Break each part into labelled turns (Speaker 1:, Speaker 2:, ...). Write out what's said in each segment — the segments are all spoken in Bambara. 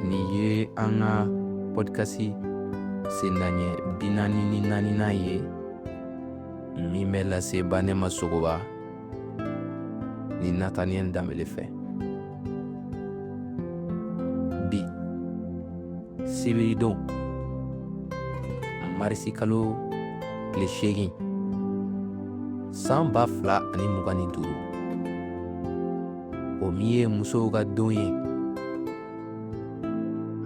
Speaker 1: Nin ye an ka pɔdikasi sendaɲɛ 44nan ye min bɛ lase Banɛma Sogoba ni Nataniyɛli Danbele fɛ. Bi sibiridon marisi kalo tile 8 san 2025, o min ye musow ka don ye.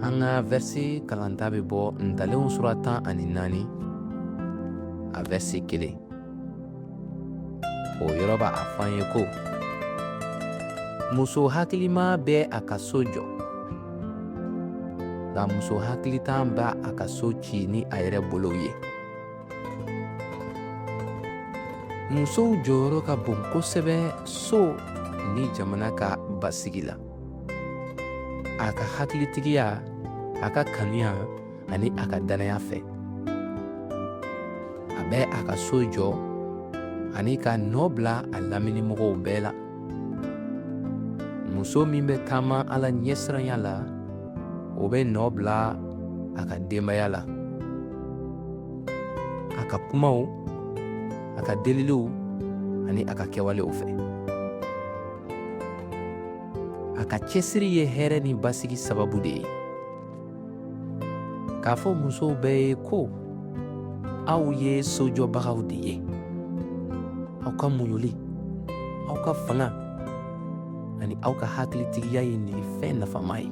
Speaker 1: An ka vɛrisi kalanta bɛ bɔ Ntalenw sura 14 a vɛrisi 1. O yɔrɔ b'a a fɔ an ye ko muso hakilima bɛ a ka so jɔ, nka muso hakilitan b'a a ka so ci ni a yɛrɛ bolow ye. Musow jɔyɔrɔ ka bon kosɛbɛ so ni jamana ka basigi la. A ka hakilitigiya, a ka kanuya ani a ka dannaya fɛ, a bɛ a ka so jɔ ani ka nɔ bila a laminimɔgɔw bɛɛ la. Muso min bɛ taama Ala ɲɛsiranya la, o bɛ nɔ bila a ka denbaya la. A ka kumaw, a ka deliliw ani a ka kɛwalew fɛ. A ka cɛsiri ye hɛrɛ ni basigi sababu de ye. K'a fɔ musow bɛɛ ye ko aw ye sojɔbagaw de ye. Aw ka muɲuli, aw ka fanga ani aw ka hakilitigiya ye nilifɛn nafama ye.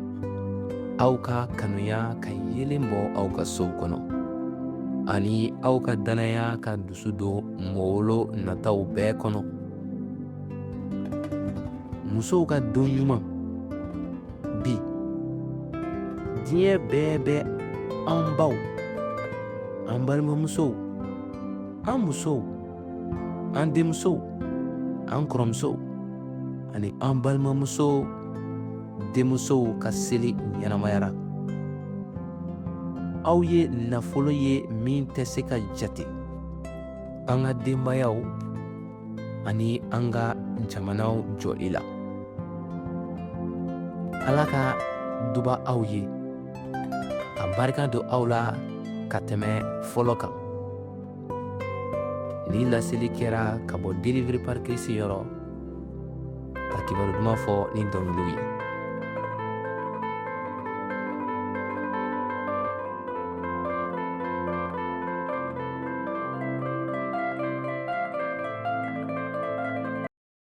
Speaker 1: Aw ka kanuya ka yeelen bɔ aw ka sow kɔnɔ ani aw ka dannaya ka dusu don mɔwolo nataw bɛɛ kɔnɔ. Musow ka don ɲuman bi, diɲɛ bɛɛ bɛ an baw, an balimamusow, an musow, an denmusow, an kɔrɔmusow ani an balimamuso denmusow ka seli ɲɛnamayara. Aw ye nafolo ye min tɛ se ka jate an ka denbayaw ani an ka jamanaw jɔli la. Ala ka duba aw ye, ka barika don aw la ka tɛmɛ fɔlɔ kan. Nin laseli kɛra ka bɔ Délivré par Christ yɔrɔ, ka kibaru duman fɔ ni dɔnkiliw ye.